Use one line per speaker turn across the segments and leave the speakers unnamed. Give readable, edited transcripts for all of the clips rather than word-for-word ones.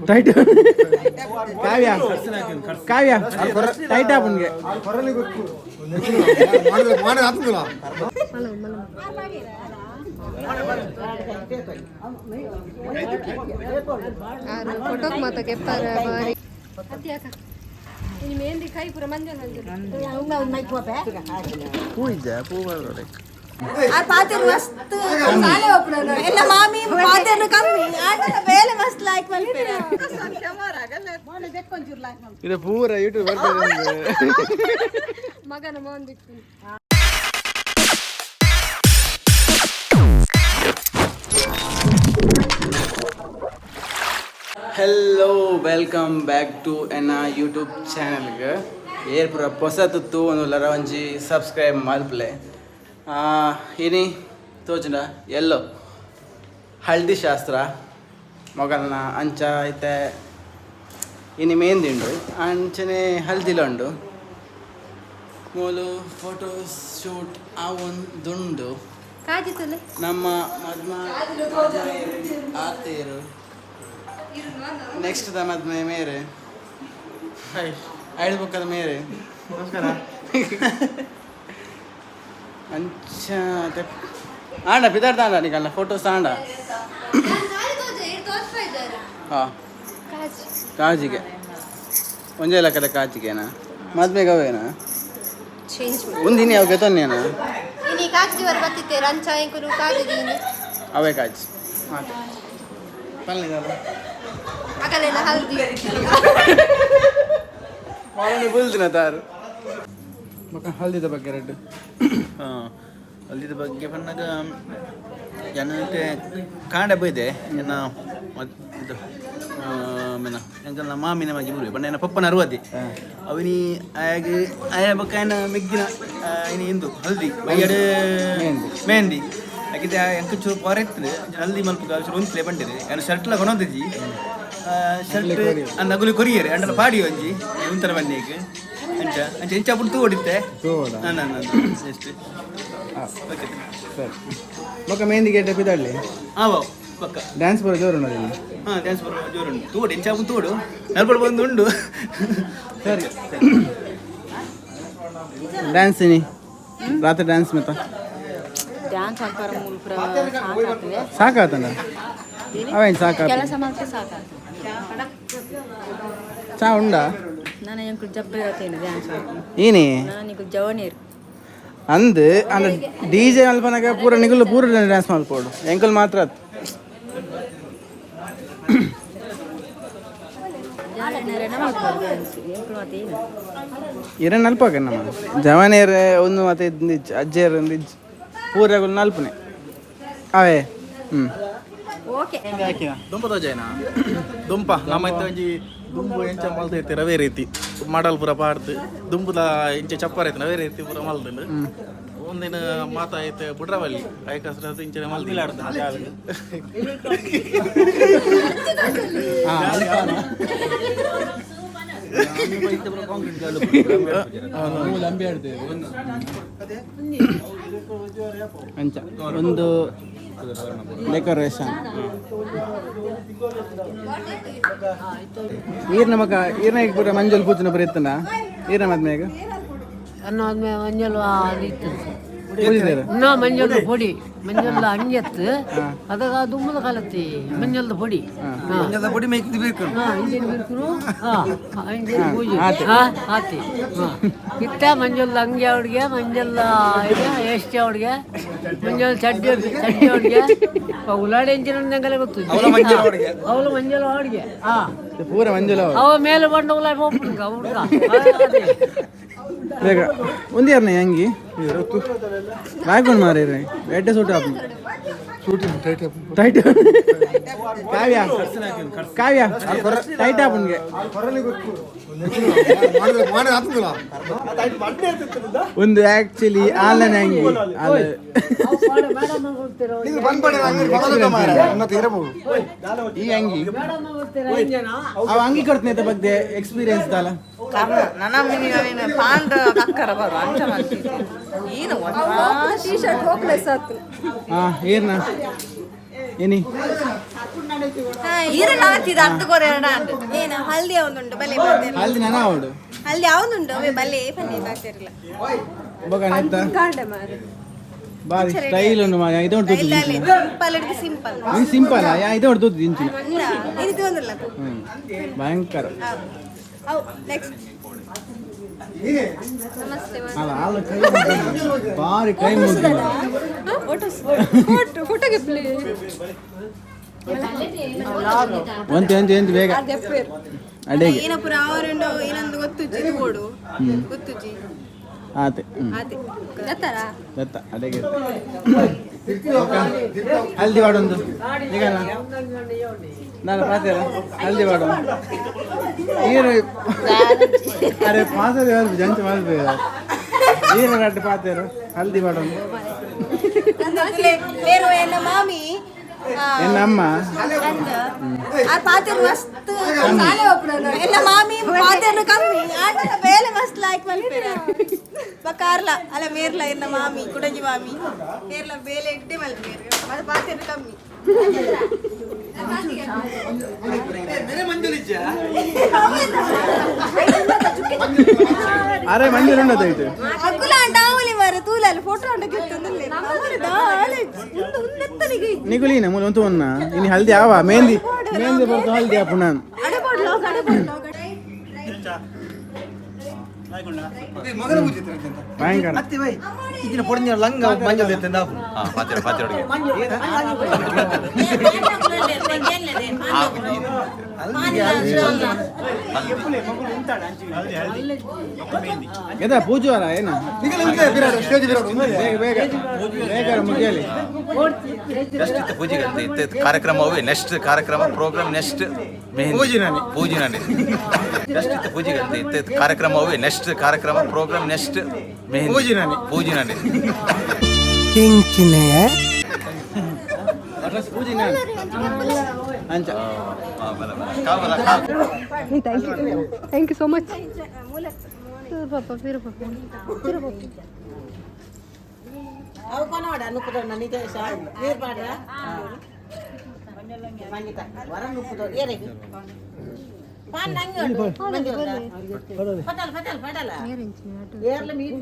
Tight. ಕಾವ್ಯ, ಕಾವ್ಯ, tight ಆಪುನ್ಗೆ.
ಫೋಟೋಕ್ ಮಾತ ಕೆಪ್ಪಾರ ಬಾರಿ. ಅತ್ಯಾಕ ಇನಿ ಮೆಹಂದಿ ಕೈ ಪೂರ ಮಂಜಲ್ ಮಂಜಲ್.
ಪೂ ಇದ್ದ ಪೂ ಬರೋಡೆ.
ಆ ಪಾತೆರ್ ಮಸ್ತ್ ಎಲ್ಲ ಮಾಮಿ ಪಾತೆರ್ ಕಮ್ಮಿ ಆಂಡಲ ಬೇಲೆ ಮಸ್ತ್ ಲೈಕ್ ಮಲ್ಪೆರ್.
ಇದು ಪೂರ ಯೂಟ್ಯೂಬ್ ಬರ್ತದೆ.
ಮಗನ ಮೋನ್ ದಿಕ್ಕು.
ಹೆಲೋ, welcome back to ಎನ್ನ ಯೂಟ್ಯೂಬ್ ಚಾನಲ್ಗೆ. ಏರ್ ಪೂರ ಪೊಸ ತುತ್ತು ಒಂದು ಒಂಜಿ ಸಬ್ಸ್ಕ್ರೈಬ್ ಮಲ್ಪಲೆ. ಇನಿ ತೋಜುಂಡ ಎಲ್ಲೋ ಹಳದಿ ಶಾಸ್ತ್ರ ಮೊಗಲ್ನ ಅಂಚ ಐತೆ. ಇನಿ ಮೆಹಂದಿ ಉಂಡು, ಅಂಚನೆ ಹಲ್ದಿಲ ಉಂಡು. ಮೂಲು ಫೋಟೋ ಶೂಟ್ ಆವೊಂದುಂಡು.
ಕಾಜಿ ತುಲೆ.
ನಮ್ಮ ಮದ್ಮ ಆತೇರು, ನೆಕ್ಸ್ಟ್ the ಮದ್ಮೆ ಮೇರೆ ಐದು ಬೊಕ್ಕದ ಮೇರೆ. ನಮಸ್ಕಾರ. ಅಂಚ ಆಂಡ ಬಿದಾರ್ದ ನಿಕಲ್ಲ ಫೋಟೋಸ್ ಆಂಡ. ಹಾಂ, ಕಾಜಿಗೆ ಒಂಜೇ ಲೆಕ್ಕದ ಕಾಜಿಗೆನಾ? ಮದ್ಮೆಗೆ ಅವೇನಾ?
ಚೇಂಜ್.
ಒಂದಿನಿ ಅವು ಗೆತೊನ್ನೇನಾ?
ಇನಿ ಕಾಜಿ ವರ ಬತ್ತಿತ್ತೆ ರಂಚ ಎಂಕುಲು ಕಾಜಿ ದೀನಿ.
ಅವೇ ಕಾಜಿ ಹಾಂ ಪಲ್ಲೆ.
ಅಗಲೆಲ್ಲ ಹಲ್ದಿ.
ಮಾರನೆ ಬುಲ್ದಿನ ತಾರು ಬೊಕ ಹಲ್ದಿದ ಬಗ್ಗೆ ರೆಡ್.
ಹಾಂ, ಅಲ್ಲಿದ ಬಗ್ಗೆ ಪನ್ನಗ ಜನತೆ ಕಾಂಡ ಬೈದೆ ಎನ್ನ ಇದು ಮೆನ ಎಂಕಲ್ನ ಮಾಮಿನ ಮಗಿ ಬುಲ್ವೆ ಬಣ್ಣ ಎನ್ನ ಪಪ್ಪನ ಅರುವದಿ ಅವನಿ ಆಯಾಗ ಆಯ ಬೊಕ್ಕ ಎನ್ನ ಮೆಗ್ಗಿನ ಇನಿ ಇಂದು ಹಲ್ದಿ ಬೈಯಡ್.
ಮೆಹಂದಿ.
ಮೆಹಂದಿ ಹಾಕಿದ್ದೆ. ಎಂಕ ಚೂರು ಪೊರೆ ಇತ್ತು, ಹಲ್ದಿ ಮಲ್ಪುಗ ಚೂರು ಉಂತ್ಲೆ ಬಂಡಿರಿ. ಎನ್ನ ಶರ್ಟ್ಲ ಕೊನೊಂದಿಜ್ಜಿ ಶರ್ಟ್ ನಗುಲಿ ಕೊರಿಯರೆ ಅಂಡಲ ಪಾಡಿ ಒಂಜಿ ಉಂತರ ಬನ್ನಿಗ್ ಅಂಚ ಅಂಚ ಇಂಚ ಪುಡ್ತು ಓಡಿತ್ತೆ.
ತೋಡ.
ನನ್ನ ಎಷ್ಟು ಓಕೆ.
ಸರಿ, ಬೊಕ ಮೆಹಂದಿ ಗೆಡ್ಡೆ ಪಿದಾಡ್ಲಿ.
ಹಾಂ, ಪಕ್ಕ.
ಡ್ಯಾನ್ಸ್ ಬರೋ ಜೋರು ಉಂಟು ಇಲ್ಲಿ.
ಹಾಂ, ಡ್ಯಾನ್ಸ್ ಬರೋ ಜೋರುಂಟು. ತೋಡು ಎಂಚಾಪು ತೋಡು ನಲ್ಪಡು ಬಂದು ಉಂಡು.
ಸರಿ, ಡ್ಯಾನ್ಸ್ ಇನಿ ರಾತ್ರಿ ಡ್ಯಾನ್ಸ್ ಮತ್ತ.
ಡ್ಯಾನ್ಸ್ ಅಂತಾರ ಮೂಲ ಪೂರ ಸಾಕಾಗ್ತದೆ.
ಸಾಕಾತನ ಅವೇನು ಸಾಕಾತ?
ಕೆಲಸ ಮಾತ್ರ ಸಾಕಾಗ್ತದೆ.
ಚಾ ಉಂಡಾ?
ನಾನು ಎಂಕು ಜಬ್ಬೆ ಹೇಳ್ತೇನೆ ಡ್ಯಾನ್ಸ್.
ಏನೇ?
ನಾನು ಈಗ ಜವನೀರು.
ಅಂದ್ ಅಂದ ಡಿ ಜೆ ಮಲ್ಪನಾಗ ಪೂರ ನಿಗುಲು ಪೂರ ಡ್ಯಾನ್ಸ್ ಮಲ್ಪೋಡು, ಎಂಕಲ್ ಮಾತ್ರ ಅತ್.
ಜವನೀರನ್ನ ಮಾಡ್ಬೋದು ಡ್ಯಾನ್ಸ್ ಎಂಕುಲು ಮತ್ತೆ ಏನು?
ಇರ ನಲ್ಪಾಕ ನಮ್ಮ ಜವಾನಿಯರ್ ಒಂದು ಮತ್ತೆ ಇದ್ದಿಜ್ಜು ಅಜ್ಜಿಯರ್ ಒಂದು ಇಜ್ಜು ಪೂರಗಳು ನಲ್ಪನೆ ಅವೇ. ಹ್ಞೂ.
ಓಕೆ.
ದುಂಪ ತೋಜೇನಾ ದುಂಪ ನಮ್ಮ ಇತ್ತ ಒಂಜಿ ದುಂಬು ಎಂಚ ಮಲ್ತ ಇತ್ತೆ ರವೇ ರೀತಿ ಮಾಡಲ್ ಪೂರ ಪಾಡ್ದು ದುಂಬುದ ಇಂಚ ಚಪ್ಪರ ಐತೆ ರವೇ ರೀತಿ ಪೂರ ಮಲ್ದುಂಡು. ಒಂದಿನ ಮಾತ ಐತೆ ಬುಡ್ರವಲ್ಲಿ ಐಕಸ್ರ ಇಂಚನೆ ಮಲ್ದಿಲ್ಲ.
ಅಂಚ ಒಂದು ಡೆಕೋರೇಷನ್. ಈರ್ನ ಮಗ ಈರ್ನ ಈಗ ಪೂರ ಮಂಜಲ್ ಪೂಜನ ಪೂರ ಇತ್ತನ ಈರ್ನ ಮದ್ಮೆಗೆ.
ಮಂಜಲ್ ಇತ್ತು.
ಪೂಜಿದಾರ.
ಇನ್ನ ಮಂಜಲ್ ಪೊಡಿ, ಮಂಜಲ್ ಅಂಜತ್ತು ಅದಾಗ ದುಮ್ಮದ ಕಾಲತ್ತಿ ಮಂಜಲ್ದ ಪೊಡಿ.
ಮಂಜಲ್ದ ಪೊಡಿ ಮೇಯ್ದು ಬೇಕು.
ಹಾ, ಇಂಜಿನ್ ಬಿರ್ಕುನು. ಹಾ, ಇಂಜಿನ್ ಪೂಜೆ. ಹಾ, ಆತಿ. ಹಾ, ಇತ್ತ ಮಂಜಲ್ ಅಂಗಿ ಅವ್ರಿಗೆ, ಮಂಜಲ್ ಇದು ಎಷ್ಟಿ ಅವ್ರಿಗೆ, ಮಂಜಲ್ ಚಡ್ಡಿ ಚಡ್ಡಿ ಅವ್ರಿಗೆ, ಉಲಾಡಿ ಇಂಜಿನ್ ಅಂದಂಗೆಲ್ಲ ಗೊತ್ತು. ಅವಳು ಮಂಜಲ್ ಅವ್ರಿಗೆ. ಹಾ.
ಪೂರ ಮಂಜಲ್ ಅವ.
ಅವ ಮೇಲೆ ಬಂಡ ಉಲಾಡಿ ಹೋಗ್ಬಿಡ್ಕ ಹುಡ್ಕ.
ಬೇಗ ಒಂದು ಯಾರನ್ನ ಅಂಗಿ ರಾಯ್ಕೊಂಡು ಮಾರಿ ಎಡ್ಡೆ ಸೂಟ್ ಆಪ್ ಟೈಟ್. ಕಾವ್ಯ, ಕಾವ್ಯ, ಟೈಟ್ ಆಪುನ್ಗೆ. ಒಂದು ಆಕ್ಚುಲಿ ಆನ್ಲೈನ್ ಅಂಗಿ ಅದು. ಈ ಅಂಗಿ ಅವ ಅಂಗಿ ಕೊಡ್ತೀನಿ ಬಗ್ಗೆ ಎಕ್ಸ್ಪೀರಿಯನ್ಸ್ ದಾಲ.
ನನ್ನ ಮಿನಿ ಪಾಂಡ್ ಕಕ್ಕರ ಬರು ಅಂಚ ಮಾಡ್ತಿದ್ದೆ ಏನು.
ಟೀ ಶರ್ಟ್ ಹೋಪ್ಲೆಸ್ ಆತು.
ಹಾ, ಏರ್ನ ಏನಿ?
ಈರೆಲ್ಲ ಆತಿದ ಅರ್ಥ ಕೊರೆ
ಏನ ಹಲ್ದಿ ಅವನುಂಟು ಬಲೆ ಪಾತೆರ್ಲ.
ಹಲ್ದಿ ನನ ಅವಡು
ಹಲ್ದಿ ಅವನುಂಟು ಅವೇ ಬಲೆ ಪನ್ನೆ ಪಾತೆರ್ಲ.
ಬೊಕ ನೆತ್ತ
ಕಾಂಡೆ ಮಾರೆ
ಬಾರಿ ಸ್ಟೈಲ್ ಉಂಡು ಮಾಯ ಇದು ಉಂಟು
ಇಲ್ಲ ಇಲ್ಲ, ಸಿಂಪಲ್ ಹಿಡ್ದು ಸಿಂಪಲ್.
ಇದು ಸಿಂಪಲ್ ಯಾ ಇದು ಉಂಟು ಇಂಚಿನ.
ಇದು ಒಂದಿಲ್ಲ.
ಹ್ಮ್ ಭಯಂಕರ.
ಅವು ನೆಕ್ಸ್ಟ್.
ನಮಸ್ತೆ.
ಅಲ್ಲ ಅಲ್ಲ, ಕೈ ಮುಗ್ದು. ಬಾರಿ ಕೈ ಮುಗ್ದು.
ಫೋಟೋ ಫೋಟೋಗೆ ಪ್ಲೇ.
ಒಂತೆ ಒಂತೆ ಒಂತೆ ಬೇಗ ಅಡೆಗೆ.
ಏನಪುರ ಅವರುಂಡು ಏನಂದು ಗೊತ್ತುಜ್ಜಿ, ಇದು ಓಡು ಗೊತ್ತುಜ್ಜಿ.
ಆತೆ ಹ್ಮ್.
ಅದೇ.
ದತ್ತಾರ.
ದತ್ತ ಅಡೆಗೆ ಹಲ್ದಿ ವಾಡೊಂದು ಈಗ ನಾನು ಪಾತೆರ ಹಲ್ದಿ ವಾಡು ಈರು. ಅರೆ ಪಾಸದ ಜಂಚ ಮಲ್ಪೆ ಈರು ರಡ್ಡು ಪಾತೆರು ಹಲ್ದಿ ವಾಡೊಂದು.
ಬೇರೆ ಎನ್ನ ಮಾಮಿ
ಎನ್ನ ಅಮ್ಮ.
ಆ ಪಾತೆರು ಮಸ್ತ್. ಎಲ್ಲ ಮಾಮಿ ಪಾತೆರು ಕಮ್ಮಿ ಆಂಡಲ ಬೇಲೆ ಮಸ್ತ್ ಲಾಯ್ಕ್ ಮಲ್ಪೆರ ಬಕಾರ್ಲ ಅಲ್ಲ ಮೇರ್ಲ ಎನ್ನ ಮಾಮಿ ಕುಡಂಜಿ ಮಾಮಿ ಮೇರ್ಲ ಬೇಲೆ ಎಡ್ಡೆ ಮಲ್ಪೇರು ಮತ್ತೆ ಪಾತೆರು ಕಮ್ಮಿ.
ಅರೆ ಮಂಜೂರು ಉಂಡದ ಇದು.
ಅಕುಲ ಅಂಡಾವಲಿ ಮಾರೆ ತೂಲಲ್ಲಿ ಫೋಟೋ ಅಂಡ ಕಿತ್ತೊಂದಿಲ್ಲ ದಾಳೆ ಉಂದು ಉಂದೆತ್ತನಿಗೆ.
ನಿಗುಲಿನ ಮೂಲ ಉಂತು ಒನ್ನ ಇನ್ನು ಹಲ್ದಿ ಆವ ಮೆಹಂದಿ ಮೆಹಂದಿ ಬರ್ತು ಹಲ್ದಿ ಆಪು ನಾನು.
ಅಡೆ ಕೊಡ್ಲೋ ಅಡೆ ಕೊಡ್ಲೋ.
ಭಯಂಕರ.
ಪಾತ್ರೆ ಪಾತ್ರೆ ಅಡುಗೆ.
ಎದ ಪೂಜೆ ಏನ ಬೇಗ ಬೇಗ ಬೇಗ ಮುಗಿಯಲಿ.
ನೆಕ್ಸ್ಟ್ ಇತ್ತು ಪೂಜೆಗೆ ಅಂತ ಇತ್ತು ಕಾರ್ಯಕ್ರಮ ಅವೇ ನೆಕ್ಸ್ಟ್ ಕಾರ್ಯಕ್ರಮ ಪ್ರೋಗ್ರಾಮ್ ನೆಕ್ಸ್ಟ್ ಮೆಹಂದಿ ಪೂಜೆ. ನೆಕ್ಸ್ಟ್ ಇತ್ತು ಪೂಜೆಗೆ ಅಂತ ಇತ್ತು ಕಾರ್ಯಕ್ರಮ ಅವೇ ನೆಕ್ಸ್ಟ್ ಕಾರ್ಯಕ್ರಮ ಪ್ರೋಗ್ರಾಮ್ ನೆಕ್ಸ್ಟ್ ಮೆಹಂದಿ ಪೂಜೆ.
ಪೂಜೆ ನಾನು ಅಂಚ.
Thank you, thank you so much. ಪಾಪ ಫಿರು ಪಾಪ ಫಿರು ಪಾಪ.
ಅವು ಕೊನವಾಡ ನುಪ್ಪುದೋ ನಿಜ ನೀರು ಪಾಡ್ರ ಮಂಗಿತ ವರ ನುಪ್ಪುದೋ ಏರೆಗ್ ಪಾನ್ ನಂಗೆ ಉಂಟು ಪಟಲ್ ಪಟಲ್ ಪಟಲ ಏರ್ಲ ಮೀಟ್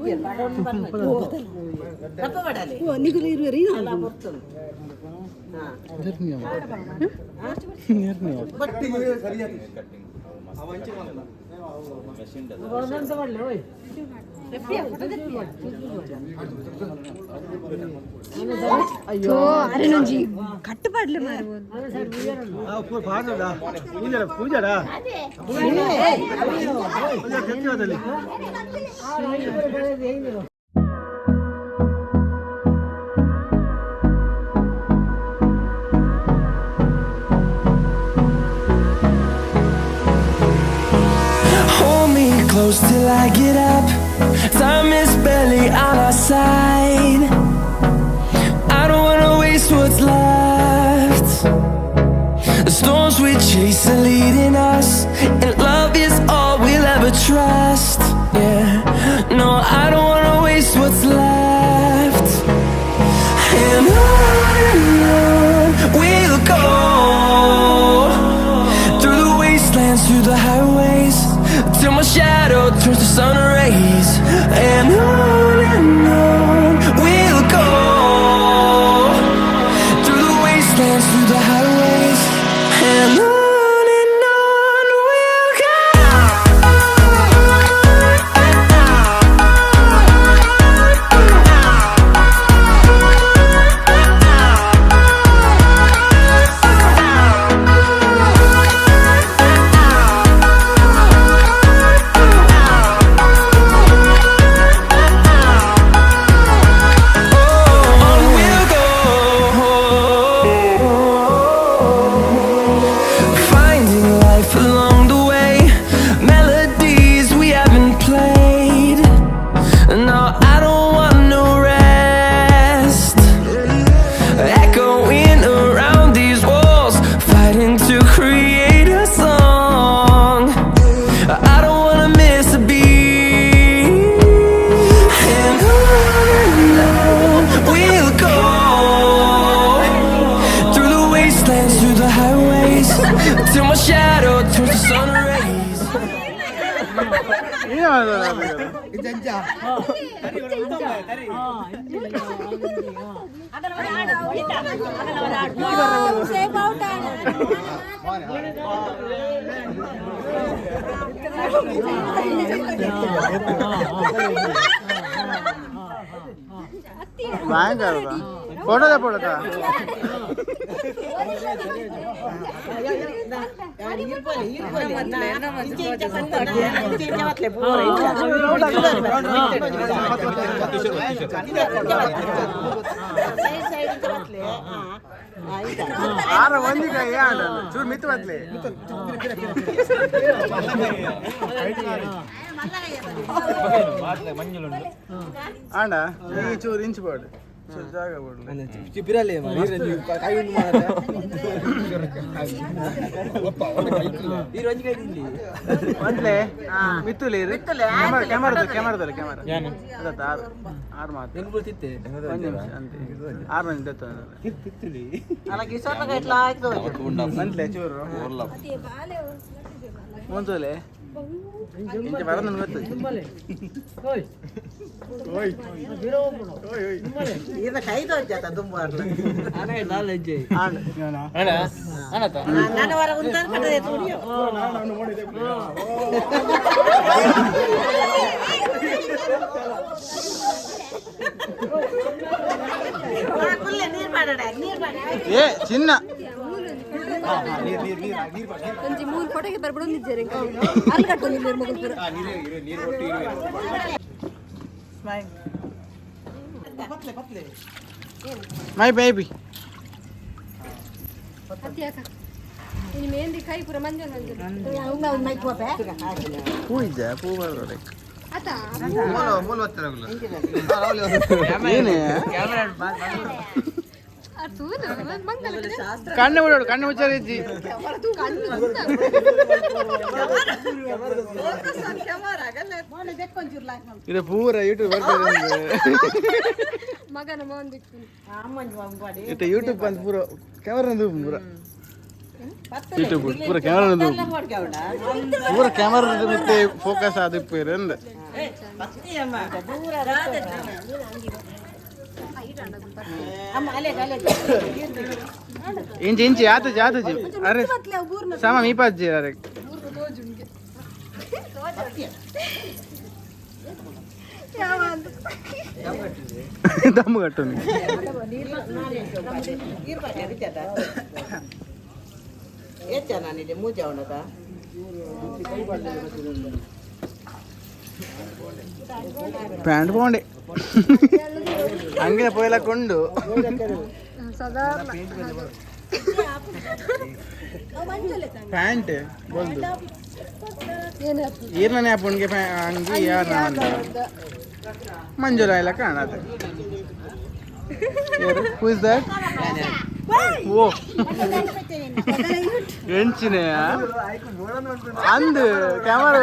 ತಪ್ಪ ಪಡಲಿ ಅಲ್ಲ ಬರ್ತದೆ.
ಅರೆ ನಂಜಿ ಕಟ್ಟುಪಾಡ್ಲೆ ಮಾರು.
Hold me close till I get up. Time is barely on our side. I don't wanna waste what's left. The storms we chase are leading us, and love is all we'll ever trust. Yeah, no, I don't wanna waste what's left. And on we'll go through the wastelands, through the highways, till my shadow turns to sun rays. And on we'll go through the wastelands, through the highways, and on we'll go.
ಫೋಟೋದ ಫೋಟೋದ ಆರ ಒಂದಿ ಕೈ ಚೂರು ಮಿತ್ತು ಬತ್ಲೆ ಆಂಡ ಈ ಚೂರು ಇಂಚು ಬೋಡು ಚೂರು ಜಾಗ ಬೋಡು ಒಂದ್ಲೆ ಮಿತ್ತುಲೆ ಕ್ಯಾಮರಾ ಕ್ಯಾಮರಾದಲ್ಲಿ ಕ್ಯಾಮರಾ ಅದತ್ತ ಆರು ಆರು ಮಾತು ಒಂದು ನಿಮಿಷ ಅಂತೆ ಆರು ಮಂದಿ ದತ್ತ ಒಂದ್ಲೆ ಚೂರು ಒಂದೋಲೆ ಇಂಚ ಬರೋದು ನನ್ಗೆ ಗೊತ್ತು. ಏ ಚಿನ್ನ
ಒಂಜಿ ಮೂರು ಫೋಟೋಗೆ ಬರ್ಬಿಡೊಂದಿದ್ದಾರೆ ಅಲ್ಲಿ ಕಟ್ಟೊಂದಿದ್ದಾರೆ ಮಗು ಪೂರ.
My baby
ಅತ್ತಿ ಅಕ್ಕ ಇನಿ ಮೆಹಂದಿ ಕೈ ಪೂರ ಮಂಜಲ್ ಮಂಜಲ್
ಪೂ ಇದ್ದ ಪೂ ಬರೋಡೆ
ಅತ
ಏನೇ
ತೂನು ಮಂಗಲ
ಕಣ್ಣು ಬಿಡೋಡು ಕಣ್ಣು ಮುಚ್ಚಾರ ಇಜ್ಜಿ
ಕಣ್ಣು
ಇದು ಪೂರ ಯೂಟ್ಯೂಬ್ ಬರ್ತದೆ.
ಮಗನ ಮೋನ್ ದಿಕ್ಕು
ಇದು ಯೂಟ್ಯೂಬ್ ಬಂದು ಪೂರ ಕ್ಯಾಮರಾ ಪೂರ ಯೂಟ್ಯೂಬ್ ಪೂರ ಕ್ಯಾಮರಾ ಪೂರ ಕ್ಯಾಮರಾ ಮತ್ತೆ ಫೋಕಸ್ ಆದಿಪ್ಪು ಅಂದ. ಇಂಚಿ ಇಂಚಿ ಆತಜಿ ಆತಜಿ ಅರೆ ಸಮ ಮೀಪಾಜಿ ಅರೆ ದಮ್ಮು ಕಟ್ಟು ಪ್ಯಾಂಟ್ ಪೋಂಡೆ ಹಂಗೆ ಪೋಯಲ ಕೊಂಡು
ಸಾಧಾರಣ
ಪ್ಯಾಂಟ್ ಬೋಲ್ದು ಈರ್ನೇ ಪುಣ್ಗೆ ಅಂಗಿ ಯಾರ ಮಂಜುಳ ಇಲ್ಲ ಕಾಣತ್ತೆ. Who is that? ಓ ಎಂಚಿನ ಅಂದು ಕ್ಯಾಮರಾ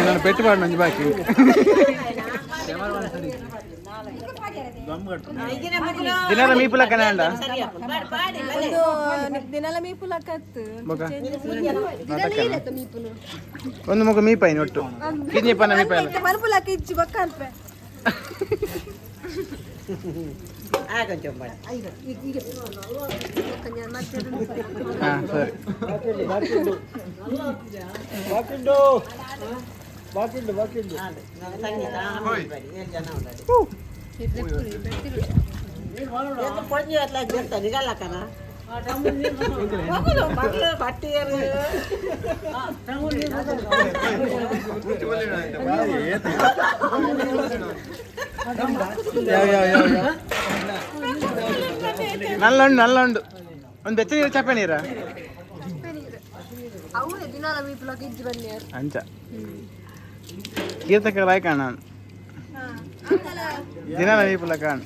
ನಾನು ಪೆಟ್ಟು ಮಾಡಿ ನಂಜು ಬಾಕಿ. ದಿನದ ಮೀಪುಲಕ್ಕನೆ ಅಂಡ
ದಿನಲ ಮೀಪುಲಕ್ಕತ್ತು
ಒಂದು ಮುಖ ಮೀಪಾಯಿನ ಒಟ್ಟು ಕಿಜ್ನಿ ಪನ್ನ ಮೀಪಾಯಿಲ್ಲ
ಮನ್ಪುಲಕ್ಕ ಇಜ್ಜಿ ಬೊಕ್ಕ ಅಲ್ಪೆ.
ಹಾ ಸರಿ. ಯಾವ ಯಾವ ಯಾವ ಯಾವ ನಲ್ಲ ಉಂಡು ನಲ್ಲ ಉಂಡು ಒಂದು ಬೆಚ್ಚ ನೀರು ಚಪ್ಪೆ ನೀರಾ
ಅವರೇ ದಿನಾಲ ಮೀಪುಲಕ್ಕ ಇಜ್ಜಿ ಬನ್ನಿ
ಅಂಚ ಕೀರ್ತಕ ರಾಯ್ ಕಾಣ ದಿನ ಮೀಪುಲ ಕಾಣ್.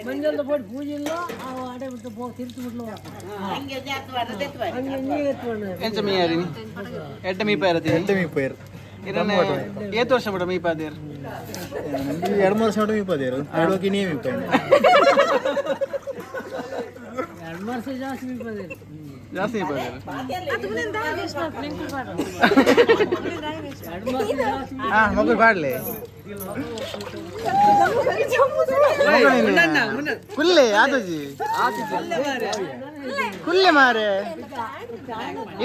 ಮಂಜಲ್ದ ಪೋಡಿ ಪೂಜೆ ಇಲ್ಲ ಅಡೆ ಬಿಟ್ಟು ಪೋ ತಿರ್ತು ಬಿಡ್ಲು ಅಂಗೆ ನೀರು ಎತ್ಕೊಂಡು
ಎಂಚ ಮೀಯಾರಿನಿ ಎಡ್ಡೆ ಮೀಪಾಯಿರ
ಎಡ್ಡೆ ಮೀಪಾಯಿರ್.
ಏತ್ ವರ್ಷ ಬಿಡ ಮೀಪಾದೇರ್?
2-3 ವರ್ಷ ಬಿಡ ಮೀಪಾದೇರು. 2 ಗಿನಿ ಮೀಪಾಯಿ.
2 ವರ್ಷ ಜಾಸ್ತಿ ಮೀಪಾದೇರು.
ಜಾಸ್ತಿ ಮೀಪಾದೇರು. ಹಾ ಮಗು ಬಾಡ್ಲೆ. ಕುಲ್ಲೆ ಆತಜಿ ಕುಲ್ಲೆ ಮಾರೆ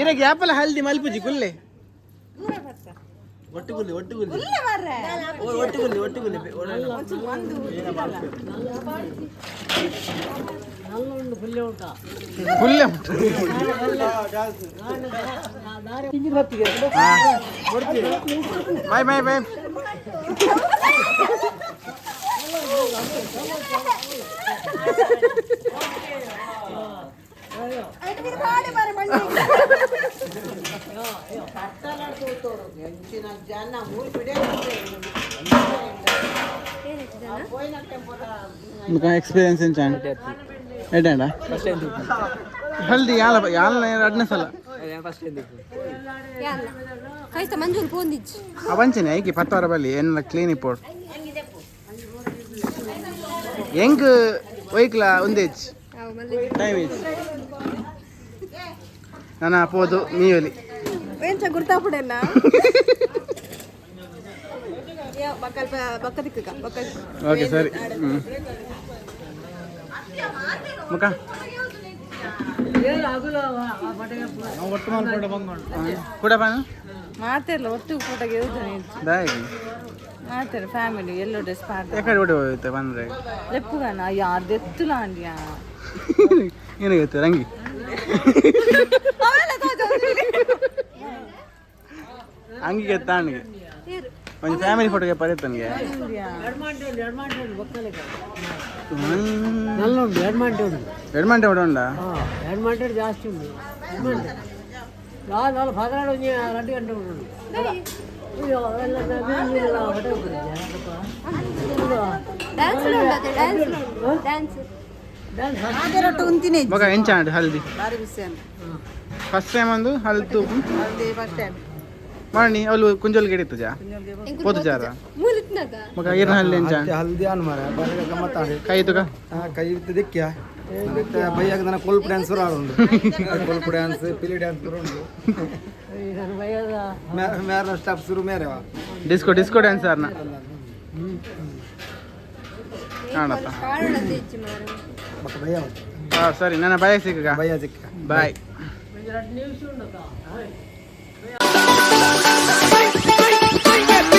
ಇರಗೆ ಆಪಲ ಹಲ್ದಿ ಮಲ್ಪುಜಿ ಕುಲ್ಲೆ
ಒಟ್ಟುಗುಲ್ಲಿ ಒಟ್ಟುಗುಲ್ಲಿ ಒಟ್ಟುಗುಲ್ಲಿ ಒಟ್ಟುಗುಲ್ಲಿ
ಕುಲ್ಲೆ ಬಾಯ್ ಬಾಯ್ ಬಾಯ್. ಎಕ್ಸ್ಪೀರಿಯನ್ಸ್ ಎಂಚ ಎಡ್ಡ ಹಲ್ದಿ ಯಾಲ ಯಾಲ ರಡ್ನೇ ಸಲ
ಕೈತ ಮಂಜೂರು ಪೋಂದಿಜ್ಜಿ
ಅವಂಚನೆ ಐಕಿ ಪತ್ತವರ ಬಲ್ಲಿ ಏನೆಲ್ಲ ಕ್ಲೀನ್ ಇಪ್ಪೋಡು ಹೆಂಗ್ ಒಯ್ಕ್ಲ ಒಂದೇಜ್ ಟೈಮ್ ಏಜ್ ನಾನು ಪೋದು ಮೀಯೊಲಿ
ಎಂಚ ಗುರ್ತಾಪುಡೆನ್ನ ಬಕ್ಕಲ್ಪ ಬಕ್ಕ ದಿಕ್ಕ ಬಕ್ಕ.
ಓಕೆ ಸರಿ. ಮುಖ ಕೂಡ ಪಾನು
ಮಾತೆಲ್ಲ ಒಟ್ಟು ಫೋಟೋಗೆ
ಬಾಯ್
ಮಾತೆಲ್ಲ ಫ್ಯಾಮಿಲಿ ಎಲ್ಲೋ ಡ್ರೆಸ್ ಪಾಡ್ದ
ಎಕಡೆ ಓಡಿ ಹೋಯ್ತೆ ಬಂದ್ರೆ
ಲೆಪ್ಪುಗಾನ ಯಾರ್ದೆತ್ತುಲ ಅಂದ್ಯಾ
ಏನು ಗೊತ್ತು ರಂಗಿ ಅಂಗಿಗೆ ತಾಣಿಗೆ ಒಂದು ಫ್ಯಾಮಿಲಿ ಫೋಟೋಗೆ ಪಡೆತನಿಗೆ
ನಲ್ಲ ಉಂಟು ಎಡ್ಮಾಂಟೆ ಉಂಟು.
ಎಡ್ಮಾಂಟೆ ಉಂಟಾ?
ಹಾಂ ಎಡ್ಮಾಂಟೆ ಜಾಸ್ತಿ ಉಂಟು. ಎಡ್ಮಾಂಟೆ ನಾಲ್ ಪದಿನಾಡು ಒಂಜಿ 2 ಗಂಟೆ ಉಂಟು.
ಮಗ ಎಂಚ ಹಲ್ದಿ ಫಸ್ಟ್ ಟೈಮ್ ಒಂದು ಹಲ್ದಿ ತೂಪು
ಫಸ್ಟ್ ಟೈಮ್
ಮಾಡಿ ಅವಳು ಕುಂಜೋಲ್ ಗಿಡಿತ್ತು ಜಾ ಪೋತು ಜಾರ ಮಗ ಇರ್ನ ಹಲ್ದಿ ಎಂಚ
ಹಲ್ದಿ ಅನ್ ಮಾರ ಬಾರಿ ಗಮ್ಮತ್ತ
ಕೈ ತುಕ
ಕೈ ದಿಕ್ಕ್ಯ ಮತ್ತೆ ಬೈಯಾಗ ನನ್ನ ಕೊಲ್ಪು ಡ್ಯಾನ್ಸ್ ಉಂಟು. ಕೊಲ್ಪು ಡ್ಯಾನ್ಸ್ ಪಿಲಿ ಡ್ಯಾನ್ಸ್ ಉಂಟು. ಮೇರ ಸ್ಟಾಪ್ ಶುರು ಮೇರೆವ
ಡಿಸ್ಕೋ ಡಿಸ್ಕೋ ಡ್ಯಾನ್ಸ್ ಆರ್ನ ಕಾಣಪ್ಪ. ಹಾಂ ಸರಿ ನನ್ನ ಬಾಯ್ ಸಿಕ್ಕ
ಭಯ ಸಿಕ್ಕ
ಬಾಯ್.
Bye.